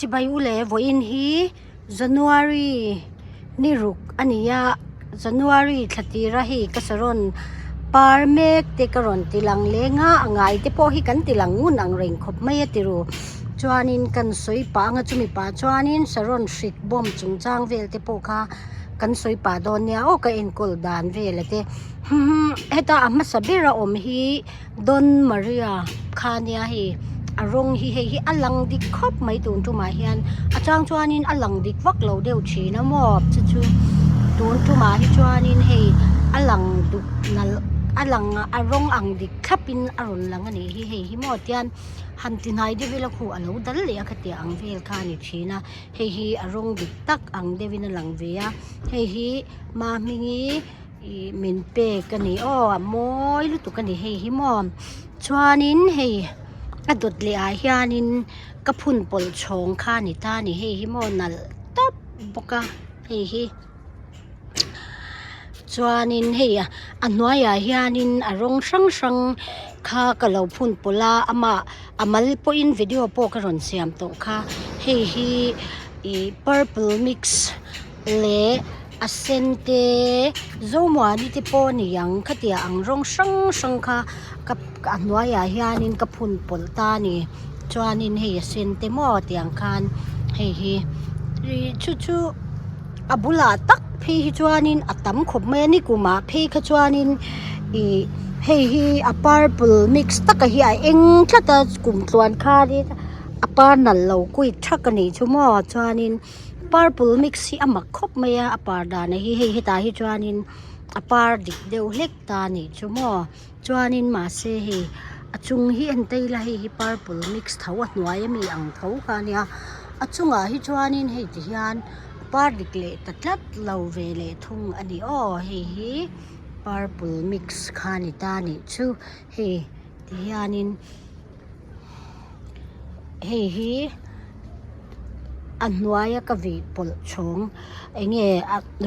Chibai u leh vawiin hi January ni ruk a ni a, January thla tira hei ka saron par mek te ka rawn ti lang leng a, a ngai te pawh hi kan ti lang ngun ang reng khawp mai a ti ru. Chuanin kan sawi pah anga chumi pah chuanin saron hrik bawm chungchang vel te pawh kha kan sawi pah dawn nia aw ka enkawl dan vel a te. Heta a hmasa ber a awm hi. Don Maria kha nia hei a rawng hi hei hi a lang dik khawp mai tun tumah hian a chang chuanin a lang dik vak lo deuh thin a maw chu chu tun tumah hi chuanin hei a lang duk nalh a lang a rawng ang dik thlap in a rawn lang a nih hi hei hi maw tian han ti hnai deuh ila khu a lo dal leh a khatiang ang vel kha a ni thin a hei hi a rawng dik tak ang deuhin a lang ve a hei hi Mahmingi. Ih min pek a ni aw a mawi lutuk a ni hei hi maw chuanin hei a dawt leh ah hianin ka phun pawlh chhawng kha a ni ta a ni hei hi maw nalh tawp bawk a hei hi chuanin hei a hnuaiah hianin a rawng hrang hrang kha ka lo phun pawlh a amah a mal pawhin video pawh ka rawn siam tawh kha hei hi ih purple mix leh. A sen te Zomuani te pawh a ni ang khatia ang rawng hrang hrang kha ka a hnuaiah hianin ka phun pawlh ta a ni chuanin hei a sen te maw tiang khan hei hi ih chu chu a bulah tak phei hi chuanin a tam khawp mai a ni kumah phei kha chuanin ih hei hi a purple mix taka hi a eng tlat a kumtluan khanin a par nalh lo kuit thak a nih chu maw chuanin. Purple mix hi a mak khawp mai a a par dan hi hei hetah hi chuanin a par dik deuh hlek ta a nih chu maw chuanin mahse hei a chung hi en ta ila hei hi purple mix tho a hnuai ami ang tho kha a nia a chungah hi chuanin hei ti hian a par dik leh ta tlat lo ve leh thung a ni aw hei hi purple mix kha a ni ta a nih chu hei ti hianin. Hei hi a hnuaia ka vih pawlh chhawng eng nge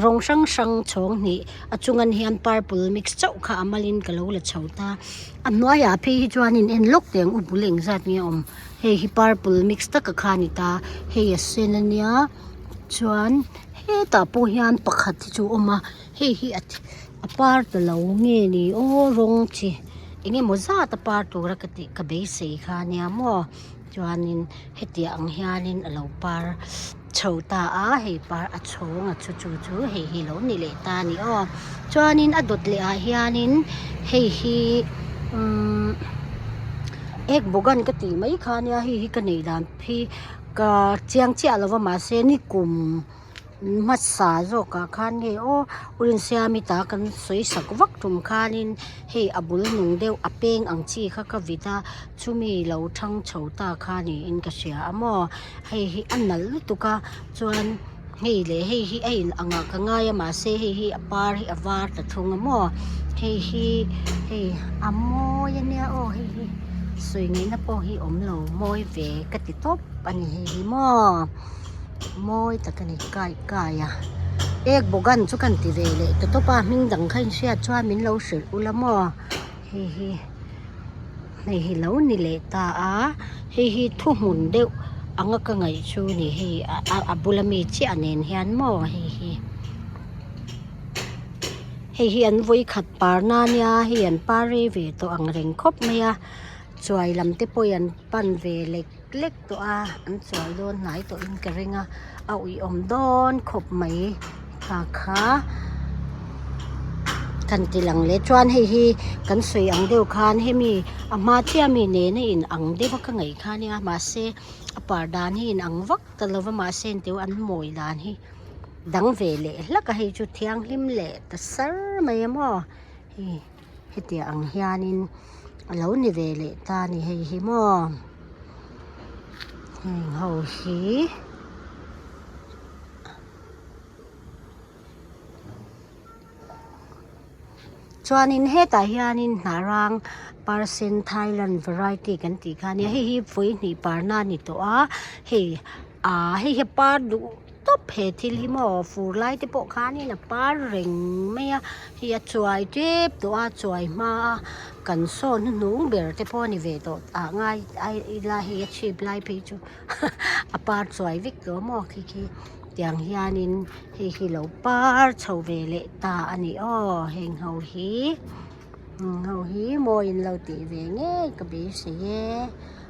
rawng hrang hrang chhawng hnih a chungan hian purple mix chauh kha a malin ka lo la chho ta a hnuaiah phei hi chuanin en lawk teh ang u bul engzat nge a awm hei hi purple mix taka kha a ni ta hei a sen a nia chuan hetah pawh hian pakhat hi chu a awm a hei hi a a par ta lo nge ni aw rawng chi. Eng emaw zat a par tura ka tih ka beisei kha ania maw chuanin hetiang ang hianin a lo par chho ta a hei par a chhawng a chu chu chu hei hi lo ni leh ta a ni aw chuanin a dawt leh ah hianin hei hi umm ek bawgan ka tih mai kha ania hei hi ka neih dan hi ka chiang chiah lo va mahse nikum. Hmasa zawkah khan hei aw Urinsiami ta kan sawi sak vak tum khanin hei a bul nung deuh a peng ang chi kha ka vit a chumi lo thang chho ta kha niin ka hria a maw hei hi a nalh lutuk a chuan hei leh hei hi a in angah ka ngai a mahse hei hi a par hi a var ta thung a maw hei hi hei a mawi a nia aw hei hi sawi ngaihna pawh hi awm lo mawi ve ka ti tawp a ni hei hi maw. Mawi tak a ni kai kai a ek bawgan chu kan ti ve leh ta tawp a hming dang kha inhriat chuan min lo hrilh ula maw hei hi hei hi lo ni leh ta a hei hi thuhmun deuh anga ka ngaih chu ni hei a bula mi chiah nen hian maw hei hi hei hi an vawikhat parna ania hei an par rei ve tawh ang reng khawp mai a chuai lam te pawh hi an pan ve lek lek tawh a an chuai dawn hnai tawh in ka ring a a uiawm dawn khawp mai kha kha kan ti lang leh chuan hei hi kan sawi ang deuh khan hemi a hma chiah ami nena in ang deuh a ka ngaih kha ania mahse a par dan hi in ang vak ta lo va mahse engteuh an mawi dan hi dang ve leh hlak a hei chu thianghlim leh ta sar mai a maw hei. Hetiang ang hianin a lo ni ve leh ta a ni hei hi maw heng ho hi chuanin hetah hianin hnah rang percent Thailand variety kan tih kha a nia hei hi vawi hnih parna a ni tawh a hei ah hei hi a par duh tawp. he thil hi maw fur lai te pawh khanin a par reng mai a hei a chuai tep tawh a chuai hma a kan sawn hnuhnung ber te pawh a ni ve tawh ah ngai ila hei a chhip lai phei chu a par chuai vek tawh maw khi khi tiang hianin hei hi lo par chho ve leh ta a ni aw heng ho hi heng ho hi mawi in lo tih ve ngei ka beisei e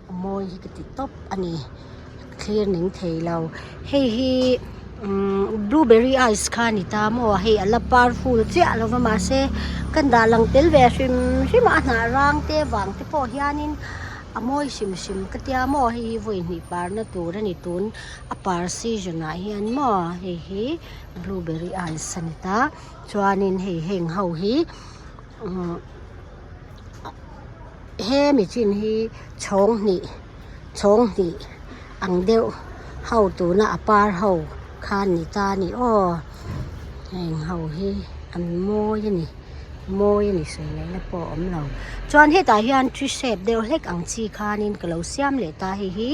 a mawi hi ka ti tawp a ni thlir ning thei lo hei hi umm blueberry ice kha a ni ta maw hei a la par ful chiah lo va mahse kan dah lang tel ve hrim hrim a a hnah rang te vang te pawh hianin a mawi hrim hrim ka tia maw hei hi vawi hnih parna tur a ni tun a par season ah hian maw hei hi blueberry ice a ni ta chuanin hei heng ho hi umm hemi chin hi chhawng hnih chhawng hnih ang deuh ho tuna a par ho kha an ni ta a ni aw heng ho hi an mawi a ni mawi a ni sawi ngaihna pawh a awm lo chuan hetah hian tree shape deuh hlek ang chi khanin ka lo siam leh ta hei hi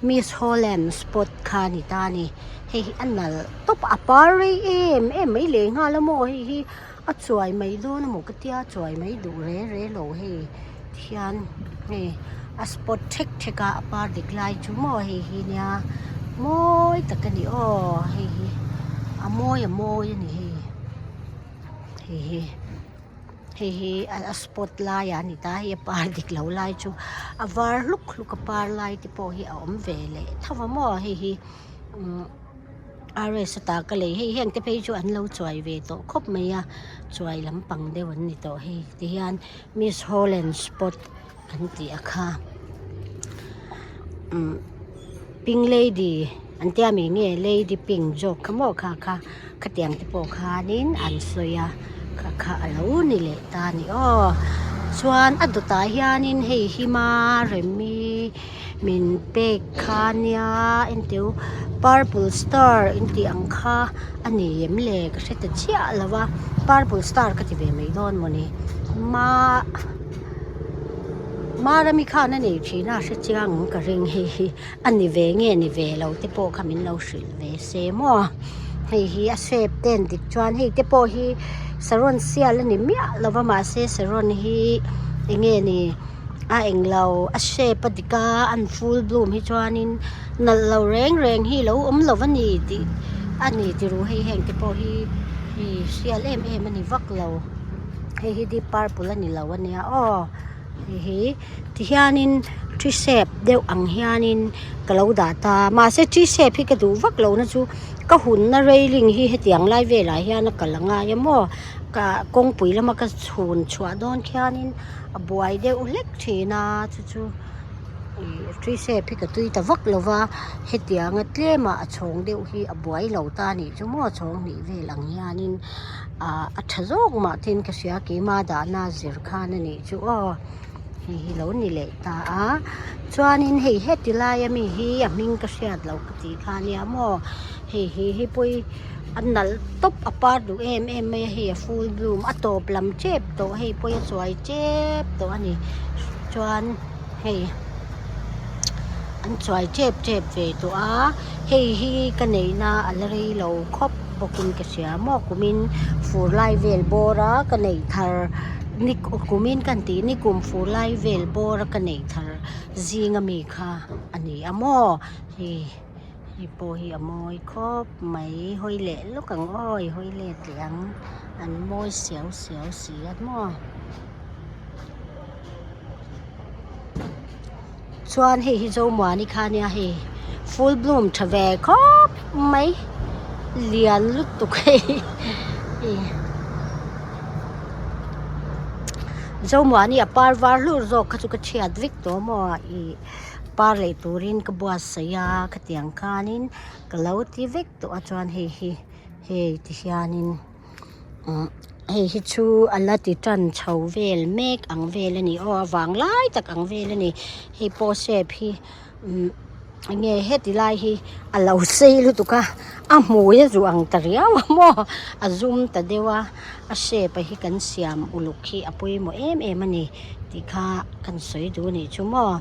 miss holland spot kha a ni ta a ni hei hi a nalh tawp a par rei em em mai leh nghal a maw hei hi. A chuai mai dawn emaw ka tia chuai mai duh re re lo hei tihian hei a spot thek thek a a par dik lai chu maw hei hi nia mawi tak a ni aw hei hi a mawi a mawi a ni hei hei hi hei hi a spot lai a ni ta hei a par dik lo lai chu a var hluk hluk a par lai te pawh hi a awm ve leh tho a maw hei hi umm. RS a ta ka lei hei heng te phei chu an lo chuai ve tawh khawp mai a chuai lampang deuh an ni tawh hei ti hian miss holland spot an tih a kha umm pink lady an tia mi nge lady pink zawk kha maw kha kha khatiang te pawh khanin an sawi a kha kha a lo ni leh ta a ni aw chuan a dawtah hianin hei hi maremi. Min pek kha nia enteu purple star intih ang kha a ni em le ka hre ta chiah lo a purple star ka ti ve mai dawn mawni ma marami khan a nei thin a hre chiang ang ka ring hei hi a ni ve nge ni ve lo te pawh kha min lo hrilh ve se maw hei hi a shape te an dik chuan hei te pawh hi saron sial a ni miah lo va mahse saron hi eng nge ni. A englo a shape a dik a an full bloom hi chuanin nalh lo reng reng hi lo awm lo a ni tih a ni tiro hei heng te pawh hi hei hrial em em a ni vak lo hei hi deep purple a ni lo a nia aw hei hi tihianin tree shape deuh ang hianin ka lo dah ta mahse tree shape hi ka duh vak lo na chu ka hunna railing hi hetiang lai velah hian a kal a ngai a maw ka kawngpui lama ka chhun chhuah dawn khianin. A buai deuh hlek thin a chu chu ih tree shape hi ka tui ta vak lo va hetianga tlema a chhawng deuh hi a buai lo ta a nih chu maw chhawng hnih vel ang hianin ah a tha zawk mah ten ka hria keima dahna zir khan a nih chu aw hei hi lo ni leh ta a chuanin hei heti laia mi hi a hming ka hriat loh ka tih kha ania maw hei hi hi pawh hi. A nalh tawp a par duh em em mai a hei a full bloom a tawp lam tep tawh hei pawh hi a chuai tep tawh a ni chuan hei an chuai tep tep ve tawh a hei hi ka neihna a la rei lo khawp bawkin ka hria maw kumin fur lai vel bawr a ka neih thar ni kumin ka han tih ni kum fur lai vel bawr a ka neih thar zing ami kha a ni a maw hei. Hei pawh hi a mawi khawp mai hawi leh lawk ang aw i hawi let leh ang an mawi siau siau si a maw chuan hei hi zomuani kha ania hei full bloom tha ve khawp mai lian lutuk hei hei zomuani a par var hlur zawk kha chu ka chhiat vek tawh maw ih. Par leh turin ka buatsaih a khatiang khanin ka lo ti vek tawh a chuan hei hi hei ti hianin umm hei hi chu a la ti tan chho vel mek ang vel a ni aw a vang lai tak ang vel a ni hei pawh shape hi umm eng nge heti lai hi a lo sei lutuk a a hmui a zuh ang ta riau a maw a zum ta deuh a a shape a hi kan siam uluk hi a pawimawh em em a ni. Tih kha kan sawi duh a nih chu maw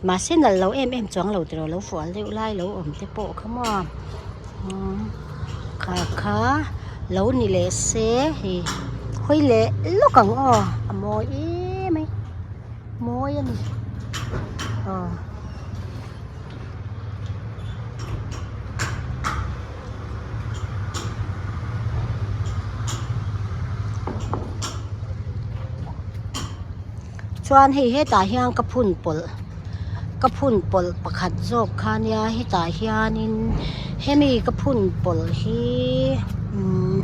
mahse nalh lo em em chuang lo tiraw lo fual deuh lai lo awm te pawh kha maw umm. Kha kha lo ni leh se hei hawi leh lawk ang aw a mawi em mai mawi a ni aw. Chuan hei hetah hian ka phun pawlh ka phun pawlh pakhat zawk kha nia hetah hianin hemi ka phun pawlh hi umm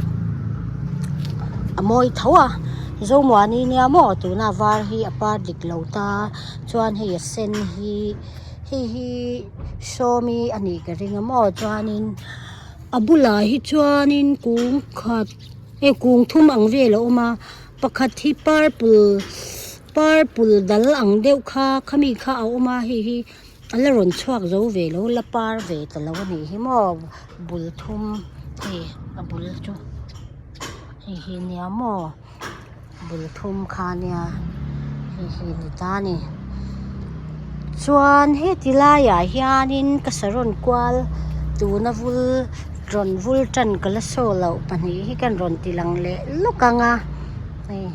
a mawi tho a Zomuani nia maw tuna var hi a par dik lo ta chuan hei a sen hi hei hi sawmi a nih ka ring a maw chuanin a bulah hi chuanin kung khat hei kung thum ang vel a awm a. Pakhat hi purple purple dal ang deuh kha khami kha a awm a hei hi a la rawn chhuak zo ve lo la par ve ta lo a nih hi maw bul thum hei a bul chu hei hi nia maw bul thum kha nia hei hi ni ta a ni chuan heti laiah hianin ka saron kual tuna vul rawn vul tan ka la saw loh pahnih hi ka rawn ti lang leh lawk ang a hei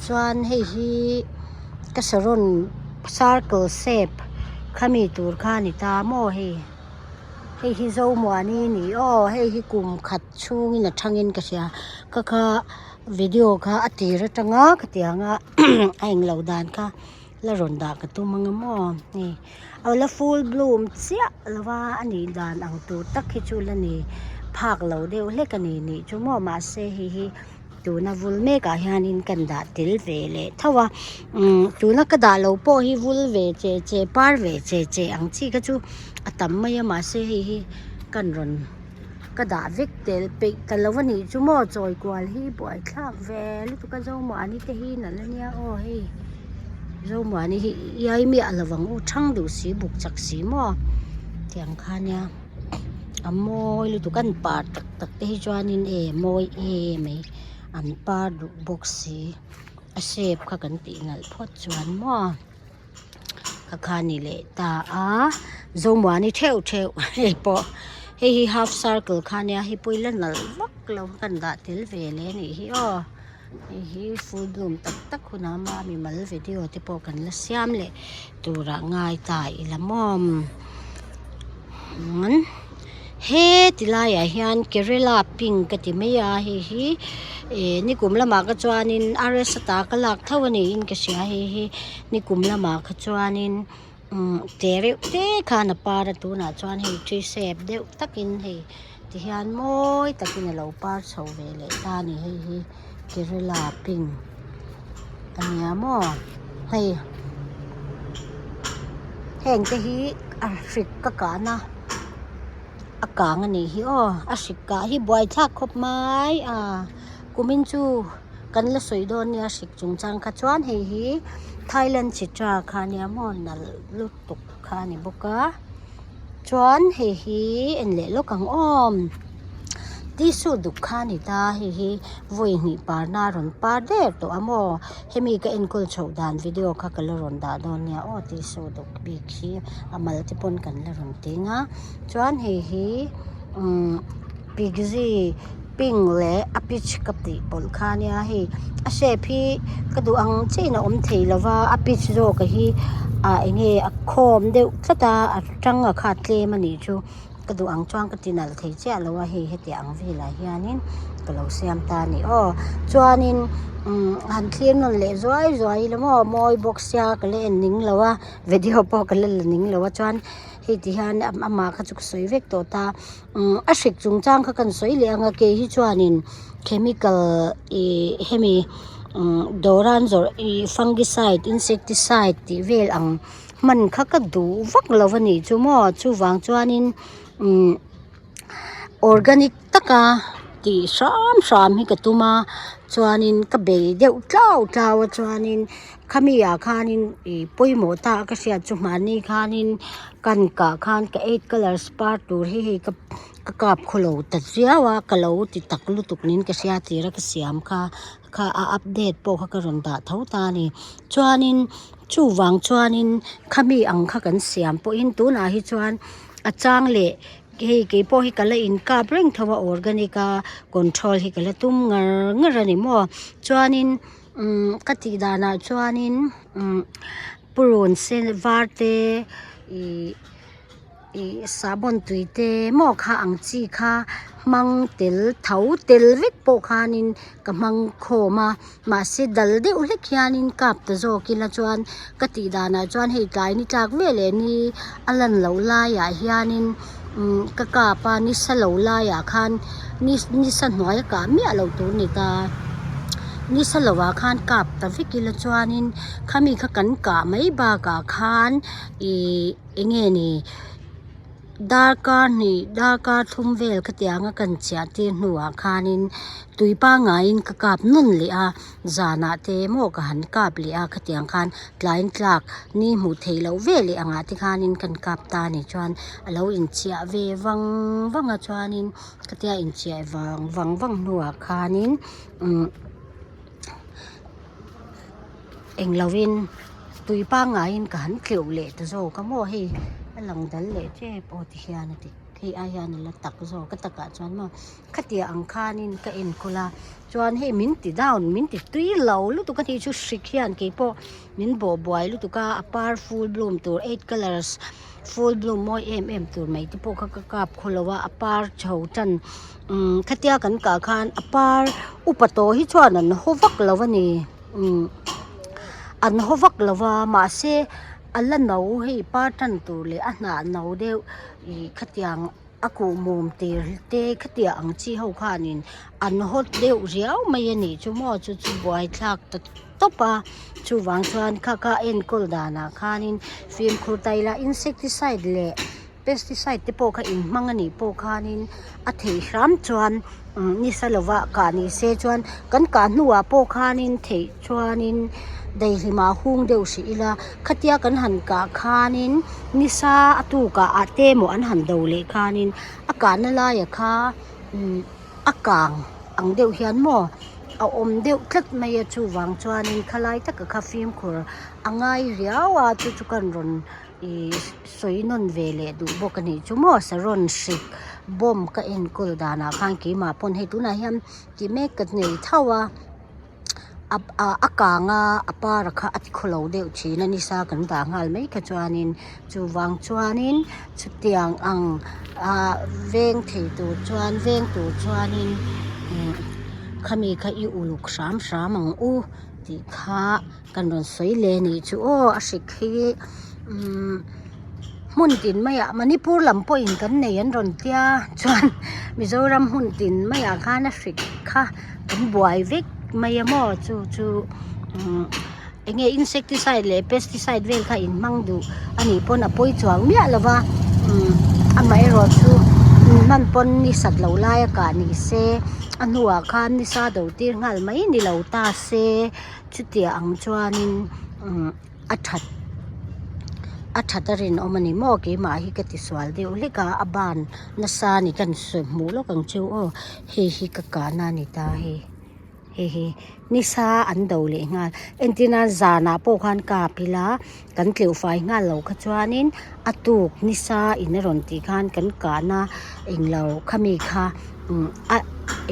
chuan hei hi ka saron circle shape khami tur kha a ni ta maw hei hei hi Zomuani a ni aw hei hi kum khat chhungin a thangin ka hria ka kha video kha a tir atanga khatianga a englo dan kha la rawn dah ka tum anga maw hei a la full bloom chiah lo va a nih dan ang tur tak hi chu la ni phak lo deuh hlek a ni nih chu maw mahse hei hi tuna vul mek ah hianin kan dah tel ve leh tho a umm tuna ka dah loh pawh hi vul ve che che par ve che che ang chi kha chu a tam mai a mahse hei hi kan rawn ka dah vek tel peih ta lo a nih chu maw chawi kual hi buaithlak ve lutuk a Zomuani te hi nalh a nia aw hei Zomuani hi iai miah lo ang u thang duh si buk chak si maw tiang kha nia a mawi lutuk an par tak tak te hi chuanin e mawi em mai an par duh bawk si a shape kha kan tih nalh phawt chuan maw. Ka kha ni leh ta a Zomuani theuh theuh hei pawh hei hi half circle kha nia hei pawh hi la nalh vak lo kan dah tel ve leh a nih hi aw hei hi full bloom tak tak hunah mah mimal video te pawh kan la siam leh turah ngai ta ila maw He ti laiah hian Kerala pink ka ti mai a hei hi eh nikum lamah kha chuanin RS a ta ka lak tho a niin ka hria hei hi nikum lamah kha chuanin umm te reuh te khan a par a tunah chuan hei tree shape deuh takin hei ti hian mawi takin a lo par chho ve leh ta a ni hei hi Kerala pink a nia maw hei heng te hi a hrik ka kahna a kang a nih hi aw a hrik kah hi buaithlak khawp mai a kumin chu kan la sawi dawn nia hrik chungchang kha chuan hei hi Thailand chitra kha nia maw nalh lutuk kha a ni bawk a chuan hei hi en leh lawk ang aw tissue duk kha a ni ta hei hi vawi hnih parna a rawn par der tawh a maw hemi ka enkawl chhoh dan video kha ka la rawn dah dawn nia aw tissue duk bik hi a mal te pawn kan la rawn teng a chuan hei hi umm piggy pink leh a peach ka tih pawlh kha a nia hei a shape hi ka duh ang chiahin a awm thei lo va a peach zawk hi ah eng nge a khawm deuh tlat a a tang a kha tlem a nih chu ka duh ang chuan ka ti nalh thei chiah lo a hei heti ang velah hianin ka lo siam ta a ni aw chuanin umm han thlir nawn leh zuai zuai ila maw mawi bawk sia ka la en ning lo a video pawh ka la la ning lo a chuan hei ti hian amah kha chu ka sawi vek tawh ta. Umm a hrik chungchang kha kan sawi leh ang a kei hi chuanin chemical ih hemi umm dawr a an zawrh ih fungicide insecticide tih vel ang hman kha ka duh vak lo a nih chu maw chuvang chuanin umm organic taka tih hram hram hi ka tum a chuanin ka bei deuh tlau tlau a chuanin khami ah khanin ih pawimawh ta a ka hriat chu hmanni khanin kan kah khan ka eight colours par tur hi hei ka ka kap khawlo ta viau a ka lo ti tak lutuk niin ka hria tir a ka siam kha kha a update pawh kha ka rawn dah tho ta a ni chuanin chuvang chuanin khami ang kha kan siam pawhin tunah hi chuan a chang leh. Hei kei pawh hi ka la inkap reng tho a organic a control hi ka la tum ngar ngar a ni maw chuanin umm ka tih danah chuanin umm purun sen var te ihh ih sahbawn tui te maw kha ang chi kha hmang tel tho tel vek pawh khanin ka hmang khawm a mahse dal deuh hlek hianin kap ta zawk ila chuan ka tih danah chuan hei tlai ni tlak vel leh ni a lan loh laiah hianin umm ka kap a ni sa lo laiah khan ni ni sa hnuai a kah miah loh tur a ni ta ni sa lo ah khan kap ta vek ila chuanin khami kha kan kah mai bakah khan ihh eng nge ni darkar hnih darkar thum vel khatianga kan chiah tir hnuah khanin tui pangaiin ka kap nawn leh a zanah te maw ka han kap leh a khatiang khan tlai tlak ni hmuh theih loh ve leh angah te khanin kan kap ta a nih chuan a lo inchiah ve vang vang a chuanin khatia inchiah vang vang vang hnuah khanin umm englo in tui pangaiin ka han tleuh leh ta zawk a maw hei a lang dal leh tep aw ti hian a ti hei ai hian a la tak zawk a takah chuan maw khatiang ang khanin ka enkawl a chuan hei min ti down min ti tui lo lutuk a ni chu hrik hian keipawh min bawh buai lutuk a a par full bloom tur eight colours full bloom mawi em em tur mai te pawh kha ka kap khaw lo a a par chho tan umm khatia kan kah khan a par upa tawh hi chuan an haw vak lo a ni umm an haw vak lo va mahse a la no hei par tan tur leh a hnah no deuh ih khatiang a kuh mum tir te khatiang ang chi ho khanin an haw deuh riau mai a nih chu maw chu chu buaithlak ta tawp a chuvang chuan kha kha enkawl danah khanin fimkhur ta ila insecticide leh pesticide te pawh kha inhmang a nih pawh khanin a theih hram chuan umm nisa lova kah ni se chuan kan kah hnuah pawh khanin theih chuanin daihlimah hung deuh hrih ila khatia kan han kah khanin nisa a tukah ah te emaw an han do leh khanin a kahna laiah kha umm a kang ang deuh hian maw a awm deuh tlat mai a chuvang chuanin khalai taka kha fimkhur a ngai riau a chu chu kan rawn Ih sawi nawn ve leh duh bawk a nih chu maw saron hrik bomb ka enkawl danah khan keimah pawn hei tunah hian tih mek ka nei tho a a kang a a par kha a ti khawlo deuh thin a nisa kan dah nghal mai kha chuanin chuvang chuanin chutiang ang ah veng thei tur chuan veng tur chuanin khami kha i uluk hram hram ang u tih kha. Kan rawn sawi leh a nih chu aw a hrik hi umm hmun tin maiah Manipur lam pawhin kan nei an rawn tia chuan Mizoram hmun tin maiah khan a hrik kha kan buai vek mai a maw chu chu umm eng nge insecticide leh pesticide vel kha in hmang duh a nih pawn a pawi chuang miah lo va umm amaherawh chu hman pawn ni sat loh lai a kah ni se a hnuah khan nisa do tir nghal mai ni lo ta se. Chutiang ang chuanin umm a that a that a rinawm a ni maw keimah hi ka tisual deuh hlek a a ban nasa a ni ka sawi hmuh lawk ang chu aw hei hi ka kahna a ni ta hei hei hi nisa an do leh nghal entir nan zanah pawh khan kap ila kan tleuh fai nghal lo kha chuanin a tuk nisa in a rawn tih khan kan kahna englo khami kha umm a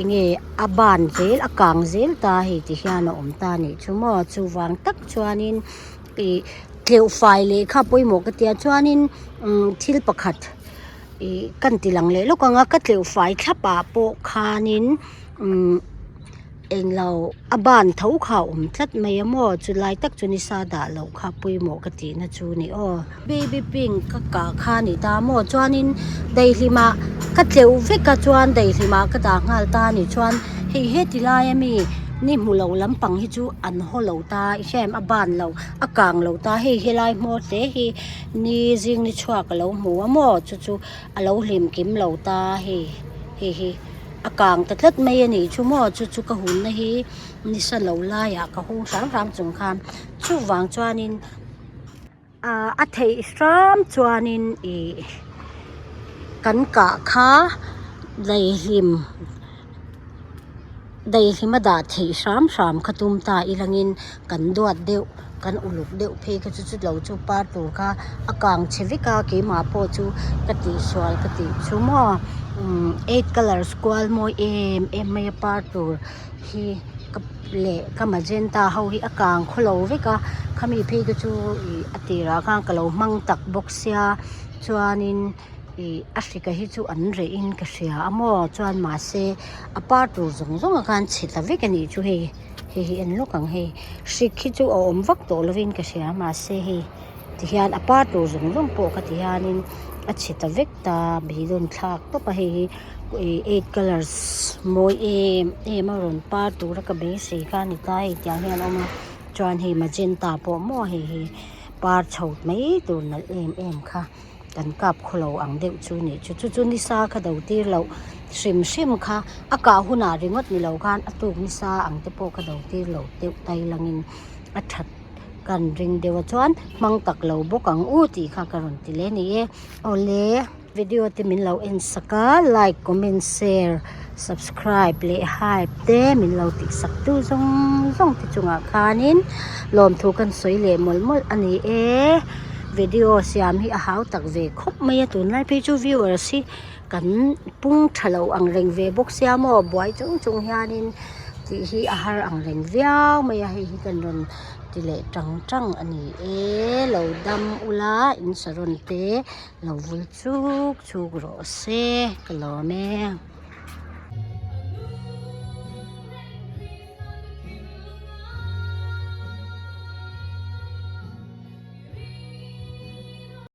enge a ban zel a kang zel ta hei ti hian a awm ta anih chu maw chuvang tak chuanin ih tleuh fai leh kha pawimawh ka tia chuanin umm thil pakhat ih kan ti lang leh lawk ang a ka tleuh fai thlap ah pawh khanin umm. Englo a ban tho kha a awm tlat mai a maw chulai tak chu nisa dah loh kha pawimawh ka tihna chu a ni aw. Baby pink ka kah kha a ni ta maw chuanin daihlimah ka tleuh vek a chuan daihlimah ka dah nghal ta a ni chuan hei heti lai ami ni hmu lo lampang hi chu an haw lo ta i hria em a ban lo a kang lo ta hei helai hmawr te hi ni zing ni chhuak a lo hmu a maw chu chu a lo hlim kim lo ta hei hei hi. A kang ta tlat mai a nih chu maw chu chu ka hunna hi nisa lo laiah ka hung hram hram chung khan chuvang chuanin ah a theih hram chuanin ih kan kah kha daihlim daihlim a dah theih hram hram kha tum ta ilangin kan duat deuh. Kan uluk deuh phei kha chu chu lo chu par tur kha a kang chhe vek a keimah pawh chu ka tihsual ka tih chu maw umm eight colours kual mawi em em mai a par tur hi ka leh ka magenta ho hi a kang khawlo vek a khami phei kha chu ih a tirah khan ka lo hmang tak bawk sia chuanin ih a hrika hi chu an reh in ka hria a maw chuan mahse a par tur zawng zawng ah khan chhe ta vek a nih chu hei. Hei hi en lawk ang hei hrik hi chu a awm vak tawh lovin ka hria mahse hei tihian a par tur zawng zawng pawh kha tihianin a chhe ta vek ta beidawn thlak tawp a hei hi ih eight colours mawi em em a rawn par tura ka beisei kha a ni ta hei tiang hian a awm a chuan hei magenta pawh maw hei hi par chho mai tur nalh em em kha. Kan kap khawlo ang deuh chu nih chu chu chu nisa kha do tir loh hrim hrim kha a kah hunah ringawt ni lo khan a tuk nisa ang te pawh kha do tir lo deuh tai langin a that kan ring deuh a chuan hmang tak lo bawk ang u tih kha ka rawn ti leh a ni e awle video te min lo en sak a like comment share subscribe leh hype te min lo tih sak tu zawng zawng te chungah khanin lawmthu kan sawi leh mawlh mawlh a ni e video siam hi a hau tak ve khawp mai a tunlai phei chu viewers hi kan pung tha lo ang reng ve bawk sia maw buai chung chung hianin tih hi a har ang reng viau mai a hei hi kan rawn ti leh tang tang a ni e lo dam ula in saron te lo vul chuk chuk rawh se ka lawm e.